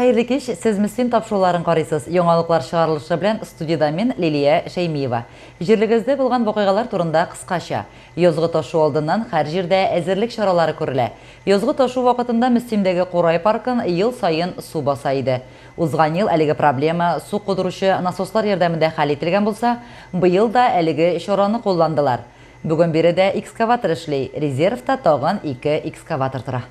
Хәерле кич, сез Мөслим тапшыруларын карыйсыз. Яңалыклар чыгарылышы белән студиядә мин, Лилия Шәймиева. Җирлегездә булган вакыйгалар турында кыскача. Язгы ташу алдыннан һәр җирдә әзерлек чаралары күрелә. Язгы ташу вакытында Мөслимдәге Курай паркын ел саен су баса иде. Узган ел әлеге проблема су кудыручы насослар ярдәмендә хәл ителгән булса, быел да әлеге чараны кулландылар. Бүген биредә экскаватор эшли, резервта тагын ике экскаватор тора.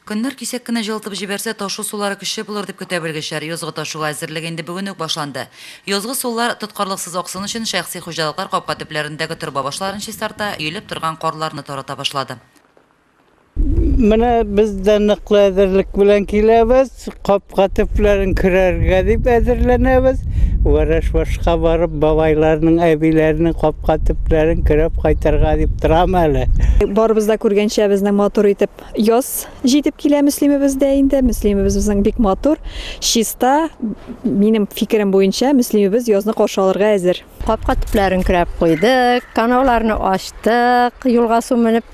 Көннәр кисәк кенә җылытып җибәрсә, ташу сулары көчле булыр дип көтә белгечләр. Язгы ташуга әзерлек инде бүген үк башланды. Язгы сулар тоткарлыксыз аксын өчен шәхси хуҗалыклар капка төпләрендәге торба башларын чистарта, өелеп торган карларны тарата башлады. Менә без дә ныклы әзерлек белән киләбез. Капка төпләрен көрәргә дип әзерләнәбез. Вәрәшбашка барып, бабайларның, әбиләрнең капка төпләрен көрәп кайтырга дип торам әле. Барыбыз да күргәнчә, безнең матур итеп яз җитеп килә Мөслимебездә инде. Мөслимебез безнең бик матур, чиста. Минем фикерем буенча, Мөслимебез язны каршы алырга әзер. Капка төпләрен көрәп куйдык, канауларны ачтык, юлга су менеп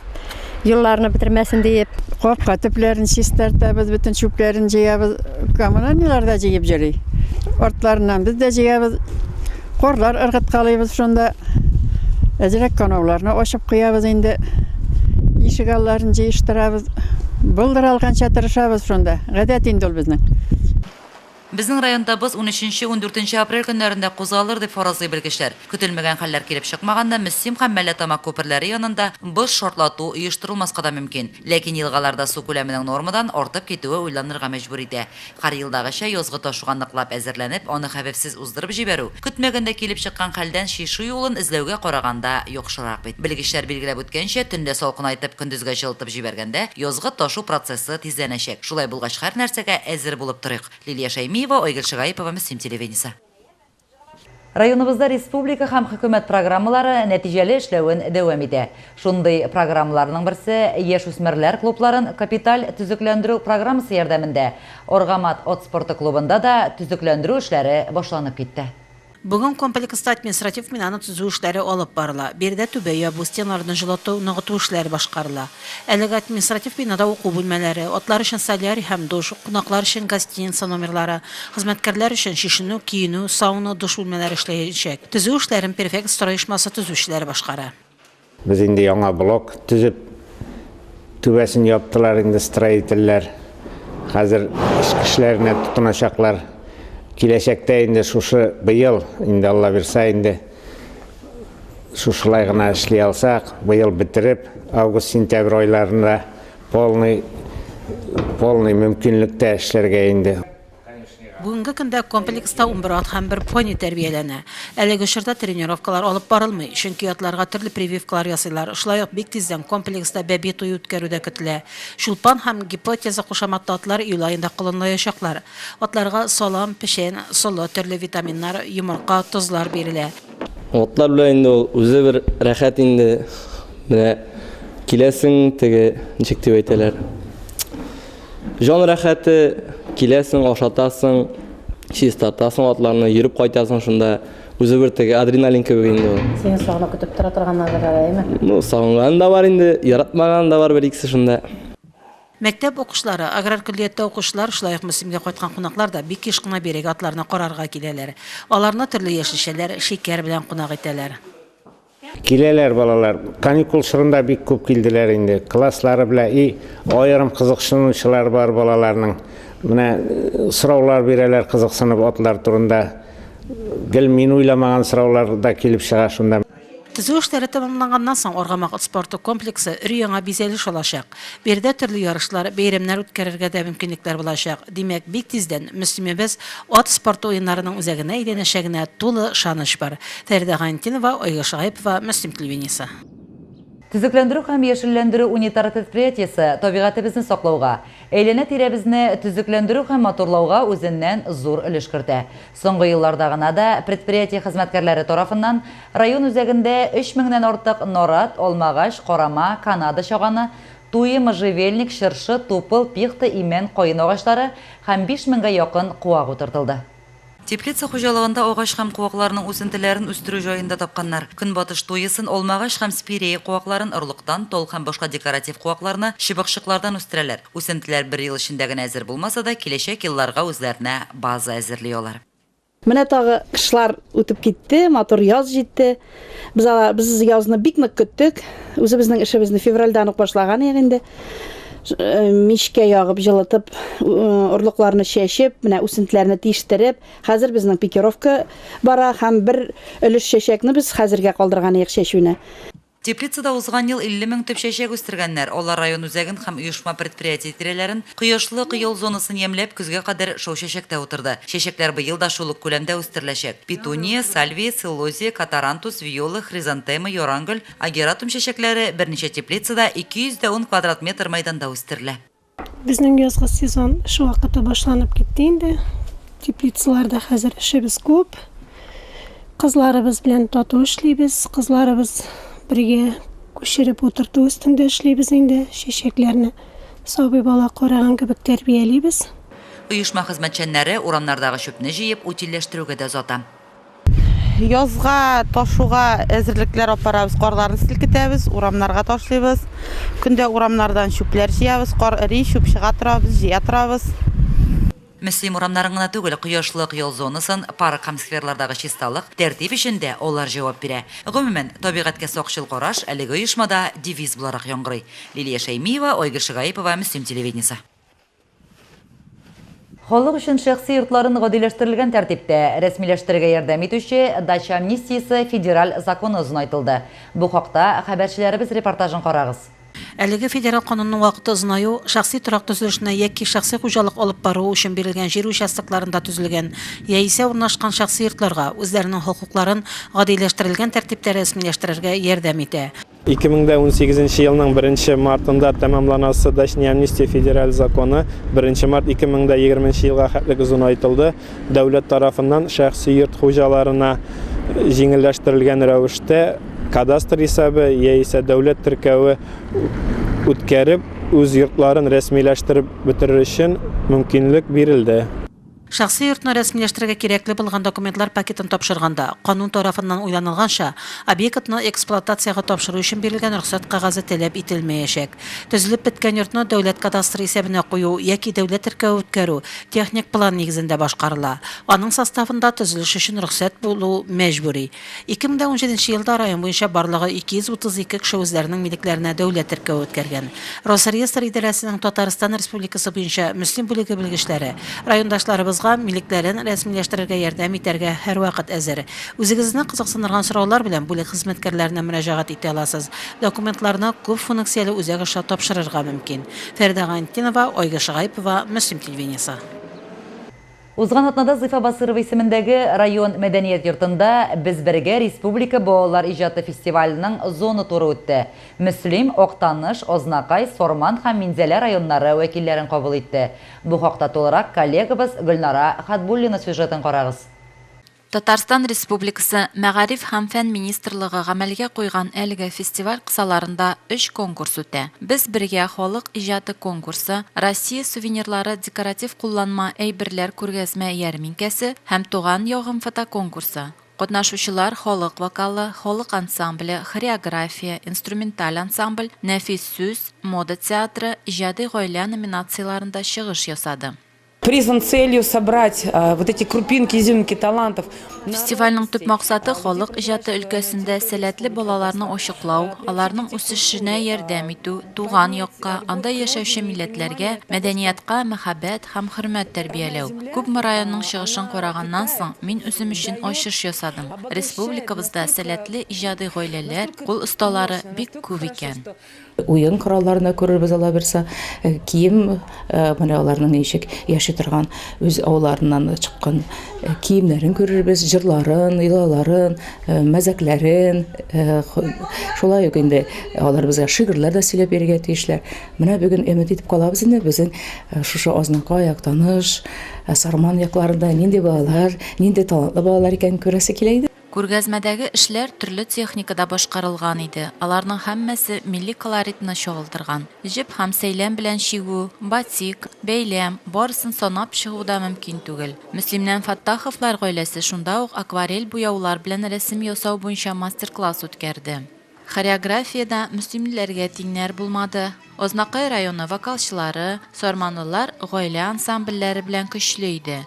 юлларны бетермәсен диеп. Капка төпләрен чистартабыз, бөтен чүпләрен җыябыз. Коммунальныйлар да җыеп йөри. Артларыннан без дә җыябыз. Карлар ыргыткалыйбыз шунда. Әзрәк канауларны ачып куябыз инде. Ишек алларын җыештырабыз. Булдыра алганча тырышабыз шунда. Гадәт инде ул безнең. Безнең районда боз унөченче-ундүртенче апрель көннәрендә кузгалыр, дип фаразлый белгечләр. Көтелмәгән хәлләр килеп чыкмаганда, Мөслим һәм Мәлләтамак күперләре янында боз шартлату оештырылмаска да мөмкин. Ләкин елгаларда су күләменең нормадан артып китүе уйланырга мәҗбүр итә. Һәр елдагыча, язгы ташуга ныклап әзерләнеп, аны хәвефсез уздырып җибәрү, көтмәгәндә килеп чыккан хәлдән чишү юлын эзләүгә караганда яхшырак бит. Белгечләр билгеләп үткәнчә, төнлә салкынайтып, көндезгә җылытып җибәргәндә, язгы ташу процессы тизләнәчәк. Шулай булгач, һәр нәрсәгә әзер булып торыйк. Лилия Шәймиева, Айгөл Шигаипова, Мөслим телевидениесе. Районыбызда республика һәм хөкүмәт программалары нәтиҗәле эшләвен дәвам итә. Шундый программаларның берсе, яшүсмерләр клубларын капиталь төзекләндерү программасы ярдәмендә Аргамат ат спорты клубында да төзекләндерү эшләре башланып китте. Бүген комплекста административ бинаны төзү эшләре алып барыла. Биредә түбә ябу, стеналарны җылыту, ныгыту эшләре башкарыла. Әлеге административ бинада уку бүлмәләре, атлар өчен солярий һәм душ, кунаклар өчен гостиница номерлары, хезмәткәрләр өчен чишенү, киенү, сауна, душ бүлмәләре эшләячәк. Төзү эшләрен Перфект Строй оешмасы төзүчеләре башкара. Без инде яңа блок төзеп, түбәсен яптылар инде строительләр. Хәзер эчке эшләренә тотыначаклар. Киләчәктә инде шушы быел, инде Алла бирса инде шушылай гына эшли алсак, быел бетереп, август-сентябрь айларында полный полный мөмкинлектә эшләргә инде. Бүгенге көндә комплекста 11 ат һәм бер пони тәрбияләнә. Әлеге чорда тренировкалар алып барылмый, чөнки атларга төрле прививкалар ясыйлар. Шулай ук бик тиздән комплекста бәби туе үткәрү дә көтелә. Чулпан һәм Гипотеза кушаматлы атлар июль аенда колынлаячаклар. Атларга салам, печән, солы, төрле витаминнар, йомырка, тозлар бирелә. Атлар белән инде ул үзе бер рәхәт инде. Менә киләсең, теге, ничек дип әйтәләр, Җан рәхәте, киләсең, ашатасың, чистартасың атларны, йөреп кайтасың шунда. Үзе бер теге адреналин кебек инде ул. Сине сагынып көтеп тора торганнардыр әле, әйеме? Ну, сагынган да бар инде, яратмаган да бар бер икесе шунда. Мәктәп укучылары, аграр көллияттә укучылар, шулай ук Мөслимгә кайткан кунаклар да бик еш кына бирегә атларны карарга киләләр. Аларны төрле яшелчәләр, шикәр белән кунак итәләр. Киләләр балалар. Каникул чорында бик күп килделәр инде. Класслары белән и аерым кызыксынучылар бар балаларның. Менә э, сораулар бирәләр кызыксынып атлар турында. Гел мин уйламаган сораулар да килеп чыга шунда. Төзү эшләре тәмамланганнан соң Аргамак ат спорты комплексы өр-яңа бизәлеш алачак. Биредә төрле ярышлар, бәйрәмнәр үткәрергә дә мөмкинлекләр булачак. Димәк, бик тиздән Мөслимебез ат спорты уеннарының үзәгенә әйләнәчәгенә тулы ышаныч бар. Фәридә Гайнетдинова, Айгөл Шаипова, Мөслим телевидениесе. Төзекләндерү һәм яшелләндерү унитар предприятиесе табигатебезне саклауга, әйләнә-тирәбезне төзекләндерү һәм матурлауга үзеннән зур өлеш кертә. Соңгы елларда гына да предприятие хезмәткәрләре тарафыннан район үзәгендә өч меңнән артык нарат, алмагач, карама, канада чаганы, туи, можжевельник, чыршы, тупыл, пихта, имән, каен агачлары һәм биш меңгә якын куак утыртылды. Теплица хуҗалыгында агач һәм куакларның үсентеләрен үстерү җаен да тапканнар. Көнбатыш туесын, алмагач һәм спирея куакларын орлыктан, тал һәм башка декоратив куакларны чыбыкчыклардан үстерәләр. Үсентеләр бер ел эчендә генә әзер булмаса да, киләчәк елларга үзләренә база әзерли алар. Менә тагы кышлар үтеп китте, матур яз җитте. Без ала, без язны бик нык көттек. Үзебезнең эшебезне февральдән үк башлаган идек инде. Э, мичкә ягып, җылытып, э, орлыкларны чәчеп, менә үсентеләрне тиштереп, хәзер безнең пикировка бара һәм бер өлеш чәчәкне без хәзергә калдырган идек чәчүне. Теплицада узган ел 50 мең төп чәчәк үстергәннәр. Алар район үзәген һәм оешма-предприятие тирәләрен, кояшлы Кыял зонасын ямьләп, көзгә кадәр шау чәчәктә утырды. Чәчәкләр быел да шул ук күләмдә үстереләчәк. Петуния, сальвия, целлозия, катарантус, виола, хризантема, ярангөл, Агератум чәчәкләре берничә теплицада 210 квадрат метр мәйданда үстерелә. Безнең язгы сезон эш вакыты башланып китте инде. Теплицаларда хәзер эшебез күп. Кызларыбыз белән тату эшлибез. Кызларыбыз бергә күчереп утырту өстендә эшлибез инде. Чәчәкләрне сабый бала караган кебек тәрбиялибез. Оешма хезмәтчәннәре урамнардагы чүпне җыеп, утильләштерүгә дә озата. Язга ташуга әзерлекләр апарабыз, карларны селкетәбез, урамнарга ташлыйбыз. Көндә урамнардан чүпләр җыябыз, кар эри, чүп чыга торабыз, җыя торабыз. Мөслим урамнарын гына түгел, кояшлык ял зонасын, парк һәм скверлардагы чисталык, тәртип өчен дә алар җавап бирә. Гомумән, табигатькә сакчыл караш әлеге оешмада девиз буларак яңгырый. Лилия Шәймиева, Айгөл Шигаипова, Мөслим телевидениесе. Халык өчен шәхси йортларын гадиләштерелгән тәртиптә рәсмиләштерергә ярдәм итүче Дача амнистиясе федераль законы озынайтылды. Бу хакта хәбәрчеләребез репортажын карагыз. Әлеге федераль канунның вакыты озынаю шәхси торак төзелешенә яки шәхси хуҗалык алып бару өчен бирелгән җир участокларында төзелгән яисә урнашкан шәхси йортларга үзләренең хокукларын гадиләштерелгән тәртиптә рәсмиләштерергә ярдәм итә. 2018 нче елның беренче мартында тәмамланасы Дачный амнистия федераль законы беренче март 2020 нче елга хәтлек озынайтылды. Дәүләт тарафыннан шәхси йорт хуҗаларына җиңелләштерелгән рәвештә кадастр исәбе яисә дәүләт теркәве үткәреп, үз йортларын рәсмиләштереп бетерер өчен мөмкинлек бирелде. Шәхси йортны рәсмиләштерергә кирәкле булган документлар пакетын тапшырганда, канун тарафыннан уйланылганча, объектны эксплуатациягә тапшыру өчен бирелгән рөхсәт кәгазе таләп ителмәячәк. Төзелеп беткән йортны дәүләт кадастры исәбенә кую яки дәүләт теркәве үткәрү техник план нигезендә башкарыла. Аның составында төзелеш өчен рөхсәт булу мәҗбүри. 2017 нче елда район буенча барлыгы 232 кеше үзләренең милекләренә дәүләт теркәве үткәргән. Росреестр идарәсенең Татарстан Республикасы буенча Мөслим бүлеге белгечләре райондашларыбызга милекләрен рәсмиләштерергә ярдәм итәргә һәрвакыт әзер. Үзегезне кызыксындырган сораулар белән бүлек хезмәткәрләренә мөрәҗәгать итә аласыз. Документларны күп функцияле үзәк аша тапшырырга мөмкин. Фәридә Гайнетдинова, Айгөл Шагаипова, Мөслим телевидениесе. Узган атнада Зыйфа Басырова исемендәге район мәдәният йортында Без бергә республика балалар иҗаты фестиваленең зона туры үтте. Мөслим, Актаныш, Азнакай, Сарман һәм Минзәлә районнары вәкилләрен кабул итте. Бу хакта тулырак коллегабыз Гөлнара Хатбуллина сюжетын карагыз. Татарстан Республикасы Мәгариф һәм фән министрлыгы гамәлгә куйган әлеге фестиваль кысаларында өч конкурс үтә, Без бергә халык иҗаты конкурсы, Россия сувенирлары декоратив кулланма әйберләр күргәзмә-ярминкәсе һәм Туган ягым фотоконкурсы. Катнашучылар халык вокалы, халык ансамбле, хореография, инструменталь ансамбль, нәфис сүз, мода театры, иҗади гаилә номинацияләрендә чыгыш ясады. Призван целью собрать вот эти крупинки, изюминки талантов. Фестивальнең төп максаты, халык иҗаты өлкәсендә сәләтле балаларны ачыклау, аларның үсешенә ярдәм итү, туган якка, анда яшәүче милләтләргә, мәдәниятка мәхәббәт һәм хөрмәт тәрбияләү. Күпме районның чыгышын караганнан соң, мин үзем өчен ачыш ясадым, республикабызда сәләтле иҗади гаиләләр, кул осталары бик күп икән. Уен коралларын да күрербез алабирса, кием, менә аларның ничек яши торган үз авылларыннан чыккан киемнәрен күрербез, җырларын, йолаларын, мәзәкләрен. Шулай ук инде алар безгә шигырьләр дә сөйләп бирергә тиешләр. Менә бүген өмет итеп калабыз инде, безнең шушы Азнакай, Актаныш, Сарман якларында нинди балалар, нинди талантлы балалар икәнен күрәсе килә иде. Күргәзмәдәге эшләр төрле техникада башкарылган иде, аларның һәммәсе милли колоритны чагылдырган. Җеп һәм сәйлән белән чигү, батик, бәйләм, барысын санап чыгу да мөмкин түгел. Мөслимнән Фәттаховлар гаиләсе шунда ук акварель буяулар белән рәсем ясау буенча мастер-класс үткәрде. Хореографиядә мөслимлеләргә тиңнәр булмады. Азнакай районы вокалчылары, сарманлылар гаилә ансамбльләре белән көчле иде.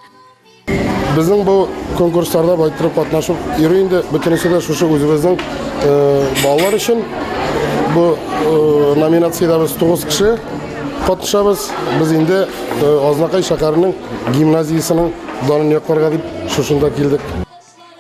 Безнең бу конкурсларда байтырып катнашып йөрү инде бөтенесе дә шушы үзебезнең балалар өчен. Бу номинациядә без 9 кеше катнашабыз. Без инде Азнакай шәһәренең гимназиясенең данын якларга дип шушында килдек.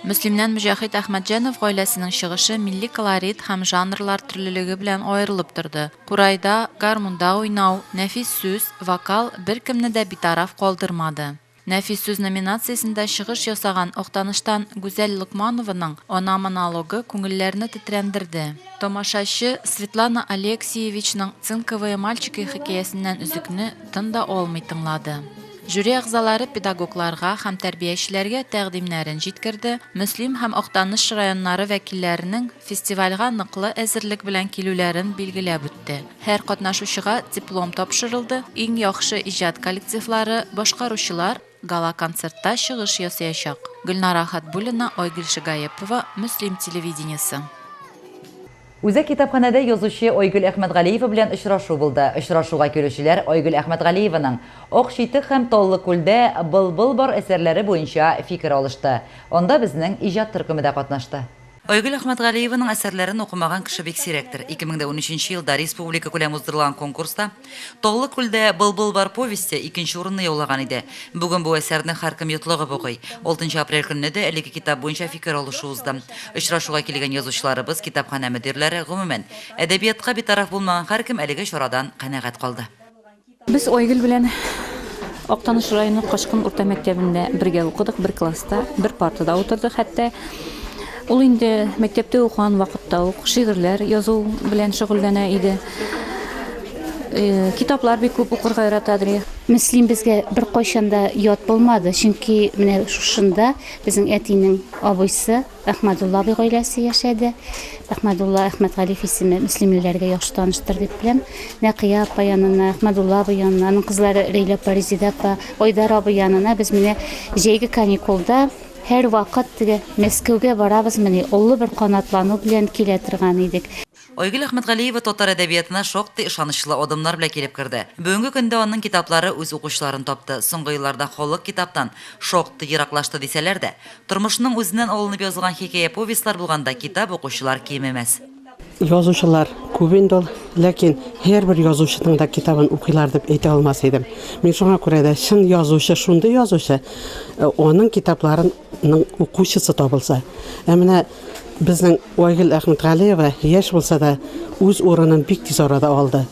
Мөслимнән Мөҗәһит Әхмәтҗанов гаиләсенең чыгышы милли колорит һәм жанрлар төрлелеге белән аерылып торды. Курайда, гармунда уйнау, нәфис сүз, вокал беркемне дә битараф калдырмады. Нәфис сүз номинациясендә чыгыш ясаган Актаныштан Гүзәл Локманованың Ана монологы күңелләрне тетрәндерде. Тамашачы Светлана Алексиевичның Цинковые мальчики хикәясеннән өзекне тын да алмый тыңлады. Жюри әгъзалары педагогларга һәм тәрбиячеләргә тәкъдимнәрен җиткерде, Мөслим һәм Актаныш районнары вәкилләренең фестивальгә ныклы әзерлек белән килүләрен билгеләп үтте. Һәр катнашучыга диплом тапшырылды, иң яхшы иҗат коллективлары, башкаручылар гала-концертта чыгыш ясаячак. Гөлнара Хатбуллина, Айгөл Шигаепова, Мөслим телевидениесе. Үзәк китапханәдә язучы Айгөл Әхмәтгалиева белән очрашу булды. Очрашуга килүчеләр Айгөл Әхмәтгалиеваның Ак читек һәм Таллы күлдә былбыл бар әсәрләре буенча фикер алышты. Анда безнең иҗат төркеме дә катнашты. Айгөл Әхмәтгалиеваның әсәрләрен укымаган кеше бик сирәктер. 2013 елда республикакүләм уздырылган конкурста Таллы күлдә былбыл бар повесте икенче урынны яулаган иде. Бүген бу әсәрне һәркем йотлыгып укый. Алтынчы апрель көнне дә әлеге китап буенча фикер алышу узды. Очрашуга килгән язучыларыбыз, китапханә мөдирләре, гомумән, әдәбиятка битараф булмаган һәркем әлеге чарадан канәгать калды. Без Айгөл белән Актаныш районы Качкын урта мәктәбендә бергә укыдык, бер класста, бер партада утырдык хәтта. Ул инде мәктәптә укыган вакытта ук шигырьләр язу белән шөгыльләнә иде. Э, китаплар бик күп укырга ярата иде. Мөслим безгә беркайчан да ят булмады, чөнки менә шушында безнең әтинең абыйсы Әхмәдулла абый гаиләсе яшәде. Әхмәдулла Әхмәтгалиев исеме мөслимлеләргә яхшы таныштыр дип беләм. Нәкыя апа янына, Әхмәдулла абый янына, аның кызлары Рәйлә апа, Резеда апа, Айдар абый янына без менә җәйге каникулда һәрвакыт теге Мәскәүгә барабызмыни, олы бер канатлану белән килә торган идек. Айгөл Әхмәтгалиева татар әдәбиятына шактый ышанычлы адымнар белән килеп керде. Бүгенге көндә аның китаплары үз укучыларын тапты. Соңгы елларда халык китаптан шактый ераклашты дисәләр дә, тормышның үзеннән алынып язылган хикәя-повестьлар булганда китап укучылар кимемәс. Язучылар күп инде ул, ләкин һәрбер язучының да китабын укыйлар дип әйтә алмас идем. Мин шуңа күрә дә чын язучы шундый язучы, аның китапларының укучысы табылса. Ә менә Безнең Айгөл Әхмәтгалиева яшь булса да, үз урынын бик тиз арада алды.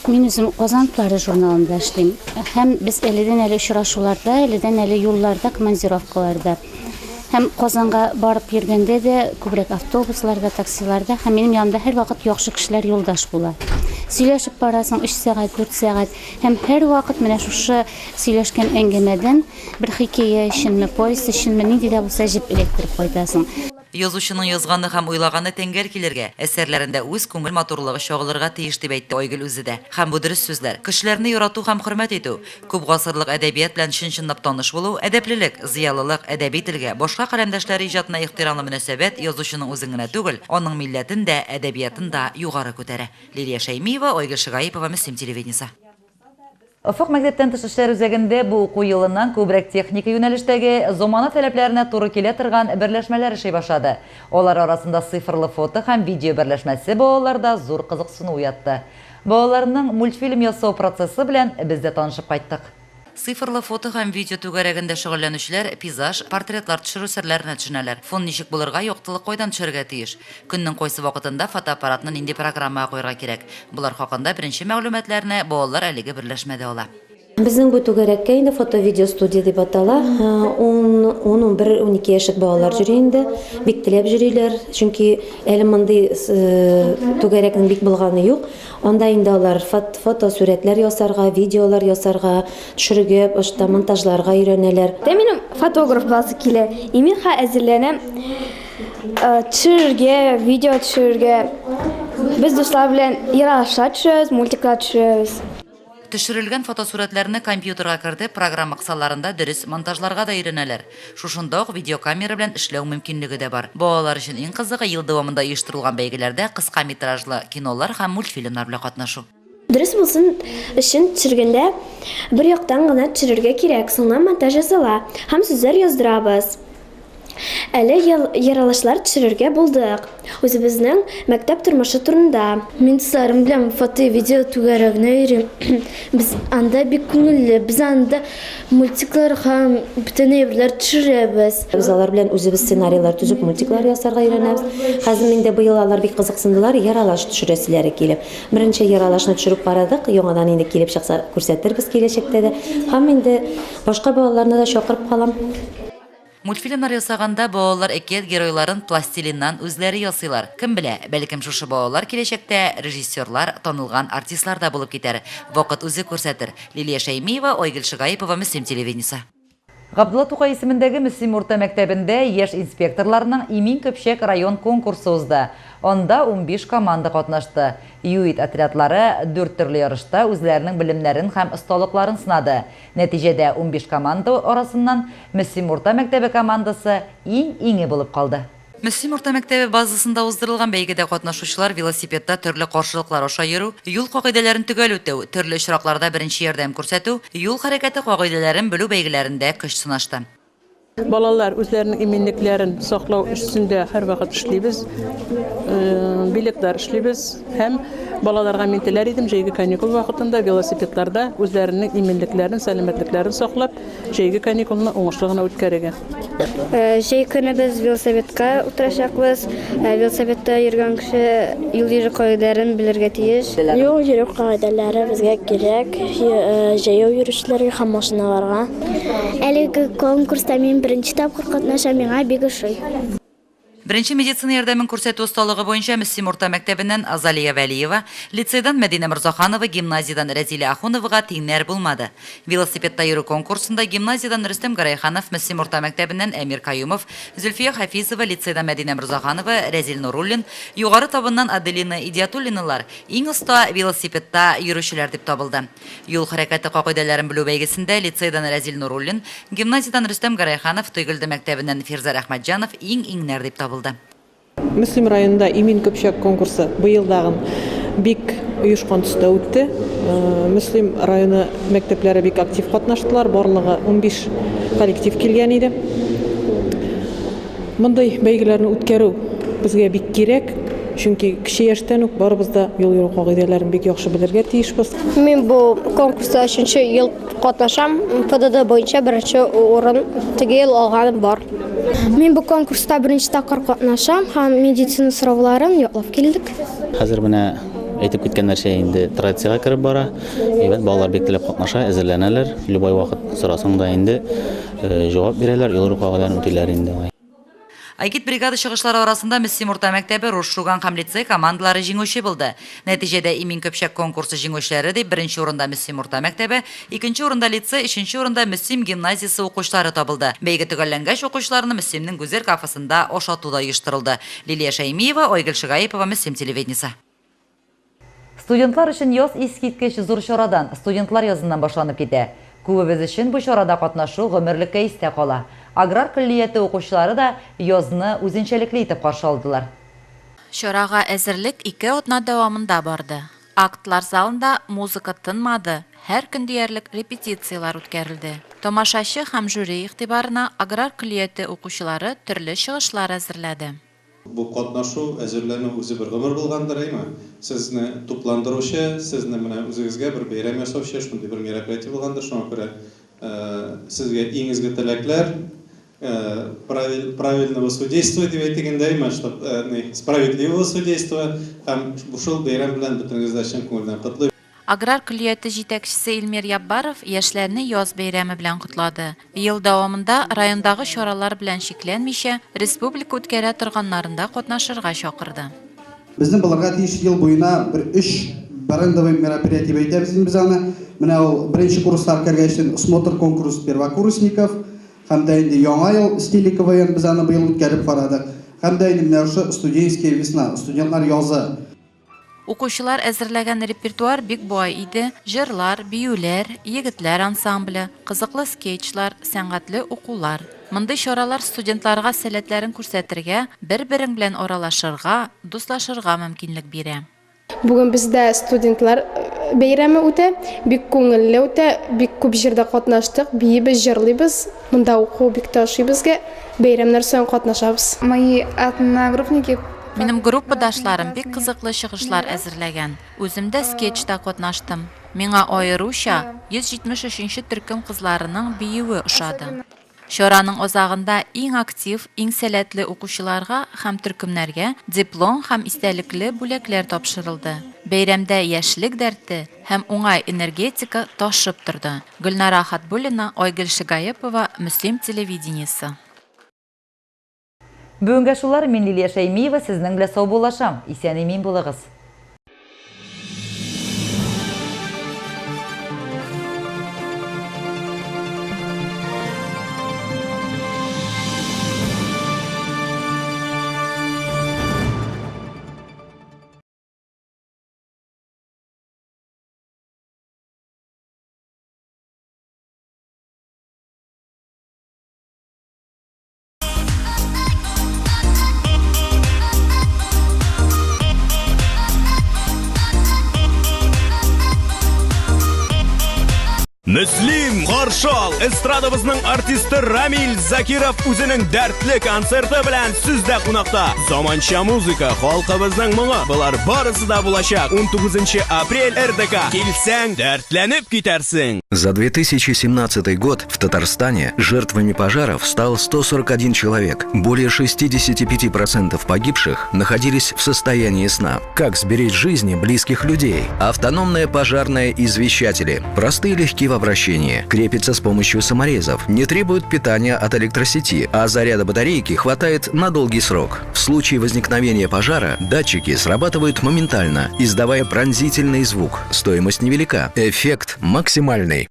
Мин үзем Казан утлары журналында эшлим. Һәм без әледән-әле очрашуларда, әледән-әле юлларда, командировкаларда. Һәм Казанга барып йөргәндә дә күбрәк автобусларда, таксиларда һәм минем янымда һәрвакыт яхшы кешеләр юлдаш була. Сөйләшеп барасың өч сәгать, дүрт сәгать һәм һәрвакыт менә шушы сөйләшкән әңгәмәдән бер хикәя өченме, повесть өченме нинди дә булса җеп эләктереп кайтасың. Язучының язганы һәм уйлаганы тәңгәл килергә, әсәрләрендә үз күңел матурлыгы чагылырга тиеш, дип әйтте Айгөл үзе дә. Һәм бу дөрес сүзләр. Кешеләрне ярату һәм хөрмәт итү, күп гасырлык әдәбият белән чын-чынлап таныш булу, әдәплелек, зыялылык, әдәби телгә, башка каләмдәшләре иҗатына ихтирамлы мөнәсәбәт язучының үзен генә түгел, аның милләтен дә, әдәбиятын да югары күтәрә. Лилия Шәймиева, Айгөл Шигаипова, Мөслим телевидениесе. Офык мәктәптән тыш эшләр үзәгендә бу уку елыннан күбрәк техника юнәлештәге, замана таләпләренә туры килә торган берләшмәләр эшли башлады. Алар арасында цифрлы фото һәм видео берләшмәсе балаларда зур кызыксыну уятты. Балаларның мультфильм ясау процессы белән без дә танышып кайттык. Цифрлы фото һәм видео түгәрәгендә шөгыльләнүчеләр пейзаж, портретлар төшерү серләренә төшенәләр. Фон ничек булырга, яктылык кайдан төшәргә тиеш? Көннең кайсы вакытында фотоаппаратны нинди программага куярга кирәк? Болар хакында беренче мәгълүматларны балалар әлеге берләшмәдә ала. Безнең бу түгәрәккә инде фото-видео студия дип атала. Ун, ун, 11, 12 яшьлек балалар йөри инде. Бик теләп йөриләр, чөнки әле мондый түгәрәкнең бик булганы юк. Анда инде алар фотосурәтләр ясарга, видеолар ясарга, төшерергә, башта монтажларга өйрәнәләр. Дә минем фотограф буласы килә. И мин ха әзерләнәм төшерергә, видео төшерергә. Без дуслар белән ералашлар төшерәбез, мультиклар төшерәбез. Төшерелгән фотосурәтләрне компьютерга кертеп, программа кысаларында дөрес монтажларга да өйрәнәләр. Шушында ук видеокамера белән эшләү мөмкинлеге дә бар. Балалар өчен иң кызыгы, ел дәвамында оештырылган бәйгеләрдә кыска метражлы кинолар һәм мультфильмнар белән катнашу. Дөрес булсын өчен төшергәндә бер яктан гына төшерергә кирәк, соңыннан монтаж ясала һәм сүзләр яздырабыз. Әле ералашлар төшерергә булдык. Үзебезнең мәктәп тормышы турында. Мин дусларым белән фото-видео түгәрәгенә йөрим. Без анда бик күңелле. Без анда мультиклар һәм бүтән әйберләр төшерәбез. Без алар белән үзебез сценарийлар төзеп, мультиклар ясарга өйрәнәбез. Хәзер инде быел алар бик кызыксындылар, ералаш төшерәселәре килеп. Беренче ералашны төшереп карадык, яңадан инде килеп чыкса күрсәтербез киләчәктә дә. Һәм инде башка балаларны да чакырып калам. Мультфильмнар ясаганда балалар әкият геройларын пластилиннан үзләре ясыйлар. Кем белә, бәлкем шушы балалар киләчәктә режиссерлар, танылган артистлар да булып китәр. Вакыт үзе күрсәтер. Лилия Шәймиева, Айгөл Шигаипова, Мөслим телевидениесе. Габдулла Тукай исемендәге Мөслим урта мәктәбендә яшь инспекторларның Имин көпчәк район конкурсы узды. Анда 15 команда катнашты. ЮИД отрядлары дүрт төрле ярышта үзләренең белемнәрен һәм осталыкларын сынады. Нәтиҗәдә, 15 команда арасыннан Мөслим урта мәктәбе командасы иң-иңе булып калды. Мөслим урта мәктәбе базасында уздырылган бәйгедә катнашучылар велосипедта төрле каршылыклар аша йөрү, юл кагыйдәләрен төгәл үтәү, төрле очракларда беренче ярдәм күрсәтү, юл хәрәкәте кагыйдәләрен белү бәйгеләрендә көч сынашты. Балалар үзләренең иминлекләрен саклау өстендә һәрвакыт эшлибез, билетлар эшлибез һәм балаларга мин теләр идем җәйге каникул вакытында велосипедларда үзләренең иминлекләрен, сәламәтлекләрен саклап, җәйге каникулны уңышлы гына үткәрергә. Җәй көне без велосипедка утырачакбыз. Велосипедта йөргән кеше юл йөрү кагыйдәләрен белергә тиеш. Юл йөрү кагыйдәләре безгә кирәк, җәяү йөрүчеләргә һәм машиналарга. Әлеге конкурста мин беренче тапкыр катнашам, миңа бик ошый. Беренче медицина ярдәмен күрсәтү осталыгы буенча Мөслим урта мәктәбеннән Азалия Вәлиева, лицейдан Мәдинә Морзаханова, гимназиядән Рәзилә Ахуновага тиңнәр булмады. Велосипедта йөрү конкурсында гимназиядән Рөстәм Гәрәйханов, Мөслим урта мәктәбеннән Әмир Каюмов, Зөлфия Хафизова, лицейдан Мәдинә Морзаханова, Рәзил Нуруллин, Югары Табыннан Аделина Идиатуллиналар иң оста велосипедта йөрүчеләр дип табылды. Юл хәрәкәте кагыйдәләрен белү бәйгесендә лицейдан Рәзил Нуруллин, гимназиядән Рөстәм Гәрәйханов, Тойгелде мәктәбеннән Фирзәр Әхмәтҗанов иң-иңнәр дип табылды. Мөслим районында Имин көпчәк конкурсы быел тагын бик оешкан төстә үтте. Мөслим районы мәктәпләре бик актив катнаштылар, барлыгы 15 коллектив килгән иде. Мондый бәйгеләрне үткәрү безгә бик кирәк, чөнки кече яшьтән үк барыбыз да юл йөрү кагыйдәләрен бик яхшы белергә тиешбез. Мин бу конкурста өченче ел катнашам. ПДД буенча беренче урын теге ел алганым бар. Мин бу конкурста беренче тапкыр катнашам һәм медицина сорауларын яклап килдек. Хәзер менә әйтеп киткән нәрсә инде традициягә кереп бара. Әйбәт, балалар бик теләп катнаша, әзерләнәләр. Любой вакыт сорасаң да инде җавап бирәләр, юл йөрү кагыйдәләрен үтиләр инде. Агит бригада чыгышлары арасында Мөслим урта мәктәбе, Рус Шуган һәм лицей командалары җиңүче булды. Нәтиҗәдә Имин көпчәк конкурсы җиңүчеләре дип беренче урында Мөслим урта мәктәбе, икенче урында лицей, өченче урында Мөслим гимназиясе укучылары табылды. Бәйге төгәлләнгәч, укучыларны Мөслимнең Гүзәл кафесында ашату да оештырылды. Лилия Шәймиева, Айгөл Шигаипова, Мөслим телевидениесе. Студентлар өчен яз искиткеч зур чарадан, студентлар языннан башланып китә. Күбебез өчен бу чарада катнашу гомерлеккә истә кала. Аграр көллияте укучылары да язны үзенчәлекле итеп каршы алдылар. Чарага әзерлек ике атна дәвамында барды. Актлар залында музыка тынмады, һәр көн диярлек репетицияләр үткәрелде. Тамашачы һәм жюри игътибарына аграр көллияте укучылары төрле чыгышлар әзерләде. Бу катнашу, әзерләнү үзе бер гомер булгандыр, әйме? Сезне тупландыручы, сезне менә үзегезгә бер бәйрәм ясаучы шундый бер мероприятие булгандыр. Шуңа күрә сезгә иң изге теләкләр, правильного судейства дип әйтик инде, әйме, чтоб справедливого судейства һәм шул бәйрәм белән бөтенегезне дә чын күңелдән котлыйм. Аграр көллияте җитәкчесе Илмир Яббаров яшьләрне яз бәйрәме белән котлады. Ел дәвамында райондагы чаралар белән чикләнмичә, республика үткәрә торганнарында катнашырга чакырды. Безнең булырга тиеш ел буена бер өч брендовый мероприятие дип әйтәбез инде без аны. Менә ул беренче курслар кергәчтен смотр-конкурс первокурсников һәм дә инде Яңа ел стиле КВН без аны быел үткәреп карадык. Һәм дә инде менә шушы Студенческая весна, студентлар язы. Укучылар әзерләгән репертуар бик бай иде, җырлар, биюләр, егетләр ансамбле, кызыклы скетчлар, сәнгатьле укулар. Мондый чаралар студентларга сәләтләрен күрсәтергә, бер-берең белән аралашырга, дуслашырга мөмкинлек бирә. Бүген бездә студентлар бәйрәме үтә. Бик күңелле үтә, бик күп җирдә катнаштык, биибез, җырлыйбыз. Монда уку бик тә ошый безгә. Бәйрәмнәр саен катнашабыз. Мои одногруппники. Минем группадашларым бик кызыклы чыгышлар әзерләгән. Үзем дә скетчта катнаштым. Миңа аеруча 173 нче төркем кызларының биюе ошады. Чараның азагында иң актив, иң сәләтле укучыларга һәм төркемнәргә диплом һәм истәлекле бүләкләр тапшырылды. Бәйрәмдә яшьлек дәрте һәм уңай энергетика ташып торды. Гөлнара Хатбуллина, Айгөл Шигаепова, Мөслим телевидениесе. Бүгенгә шулар, мин Лилия Шәймиева сезнең белән саубуллашам. Исән-имин булыгыз. Мөслим, каршы ал! Эстрадабызның артисты Рамил Закиров үзенең дәртле концерты белән сездә кунакта. Заманча музыка, халкыбызның моңы, болар барысы да булачак. 19 апрель РДК. Килсәң, дәртләнеп китәрсең. За 2017 год в Татарстане жертвами пожаров стал 141 человек. Более 65% погибших находились в состоянии сна. Как сберечь жизни близких людей? Автономные пожарные извещатели. Простые и легки в обращении. Крепятся с помощью саморезов. Не требуют питания от электросети, а заряда батарейки хватает на долгий срок. В случае возникновения пожара датчики срабатывают моментально, издавая пронзительный звук. Стоимость невелика. Эффект максимальный.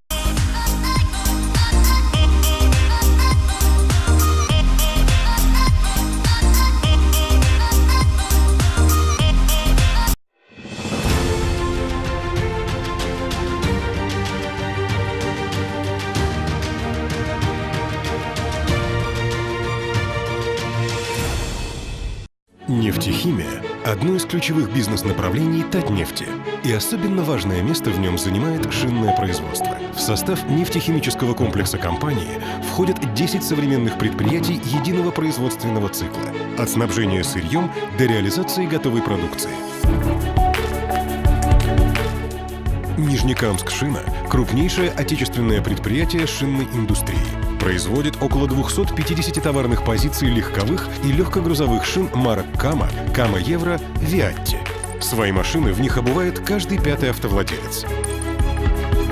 Нефтехимия – одно из ключевых бизнес-направлений Татнефти. И особенно важное место в нем занимает шинное производство. В состав нефтехимического комплекса компании входят 10 современных предприятий единого производственного цикла. От снабжения сырьем до реализации готовой продукции. Нижнекамск-Шина – крупнейшее отечественное предприятие шинной индустрии. Производит около 250 товарных позиций легковых и легкогрузовых шин марок «Кама», «Кама Евро», «Виатти». Свои машины в них обувает каждый пятый автовладелец.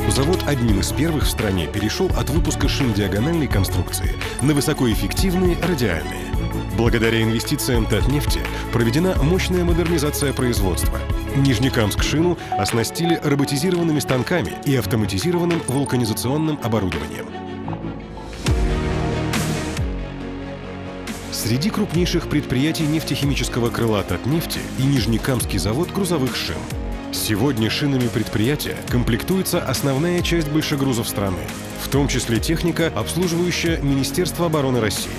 Завод одним из первых в стране перешел от выпуска шин диагональной конструкции на высокоэффективные радиальные. Благодаря инвестициям Татнефти проведена мощная модернизация производства. Нижнекамск-шину оснастили роботизированными станками и автоматизированным вулканизационным оборудованием. Среди крупнейших предприятий нефтехимического крыла Татнефти и Нижнекамский завод грузовых шин. Сегодня шинами предприятия комплектуется основная часть большегрузов страны, в том числе техника, обслуживающая Министерство обороны России.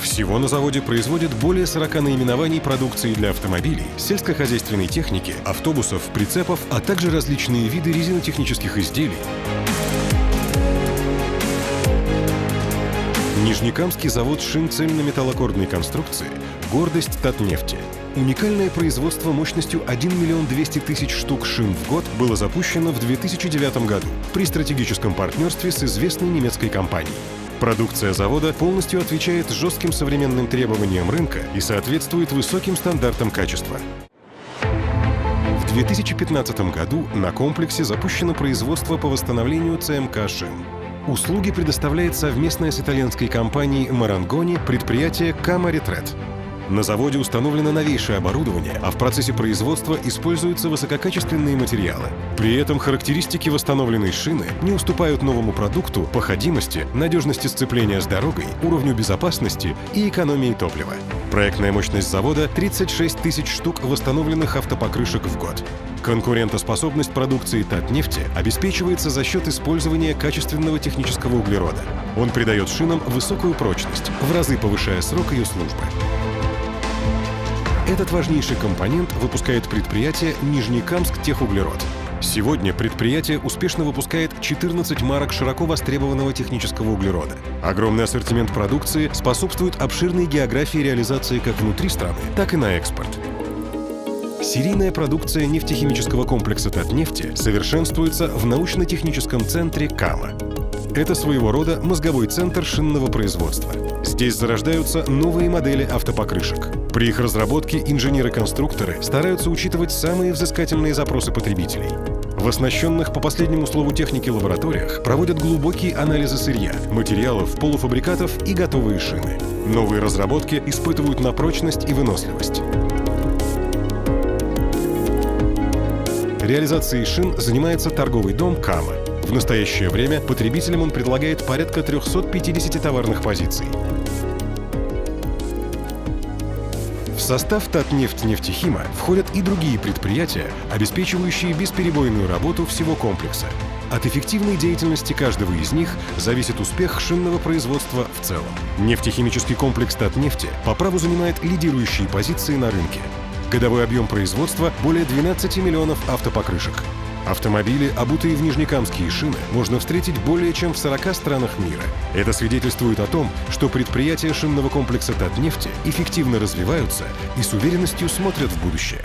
Всего на заводе производят более 40 наименований продукции для автомобилей, сельскохозяйственной техники, автобусов, прицепов, а также различные виды резинотехнических изделий. Нижнекамский завод шин цельнометаллокордной конструкции – гордость Татнефти. Уникальное производство мощностью 1 миллион 200 тысяч штук шин в год было запущено в 2009 году при стратегическом партнерстве с известной немецкой компанией. Продукция завода полностью отвечает жестким современным требованиям рынка и соответствует высоким стандартам качества. В В 2015 году на комплексе запущено производство по восстановлению ЦМК шин. Услуги предоставляет совместное с итальянской компанией «Марангони» предприятие «Кама Ретрет». На заводе установлено новейшее оборудование, а в процессе производства используются высококачественные материалы. При этом характеристики восстановленной шины не уступают новому продукту по ходимости, надежности сцепления с дорогой, уровню безопасности и экономии топлива. Проектная мощность завода – 36 тысяч штук восстановленных автопокрышек в год. Конкурентоспособность продукции «Татнефти» обеспечивается за счет использования качественного технического углерода. Он придает шинам высокую прочность, в разы повышая срок ее службы. Этот важнейший компонент выпускает предприятие «Нижнекамск-Техуглерод». Сегодня предприятие успешно выпускает 14 марок широко востребованного технического углерода. Огромный ассортимент продукции способствует обширной географии реализации как внутри страны, так и на экспорт. Серийная продукция нефтехимического комплекса «Татнефти» совершенствуется в научно-техническом центре «Кама». Это своего рода мозговой центр шинного производства. Здесь зарождаются новые модели автопокрышек. При их разработке инженеры-конструкторы стараются учитывать самые взыскательные запросы потребителей. В оснащенных по последнему слову техники лабораториях проводят глубокие анализы сырья, материалов, полуфабрикатов и готовые шины. Новые разработки испытывают на прочность и выносливость. Реализацией шин занимается торговый дом «Кама». В настоящее время потребителям он предлагает порядка 350 товарных позиций. В состав «Татнефть-Нефтехима» входят и другие предприятия, обеспечивающие бесперебойную работу всего комплекса. От эффективной деятельности каждого из них зависит успех шинного производства в целом. Нефтехимический комплекс «Татнефти» по праву занимает лидирующие позиции на рынке. Годовой объем производства – более 12 миллионов автопокрышек. Автомобили, обутые в нижнекамские шины, можно встретить более чем в 40 странах мира. Это свидетельствует о том, что предприятия шинного комплекса «Татнефти» эффективно развиваются и с уверенностью смотрят в будущее.